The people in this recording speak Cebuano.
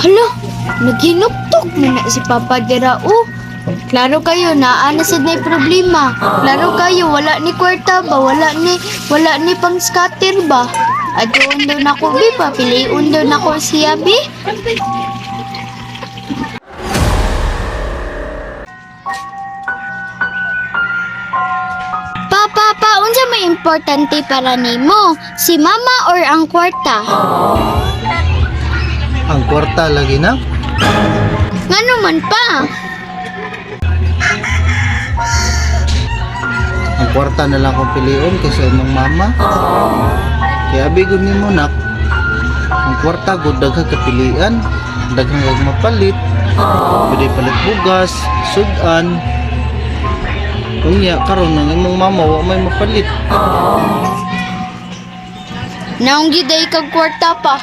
Hala, naghinuktok na na si Papa dira oh. Klaro kayo naa na sad nay problema. Klaro kayo wala ni kwarta ba, wala ni pang scatter ba. Aduon daw nako bi, papiliun daw nako siya bi. Pa, pa, pa, unsa may importante para nimo? Si mama or ang kwarta? Ang kwarta lagi na. Ngano man pa? Ang kwarta na lang akong pilion kaysa imong mama. Kaya abi gud nimo nak. Ang kwarta gud daghang kapilian, daghang kag mapalit. Pwede palit bugas, sudan. Unya karon ang imong mama wa may mapalit. Naong giday kag kwarta pa.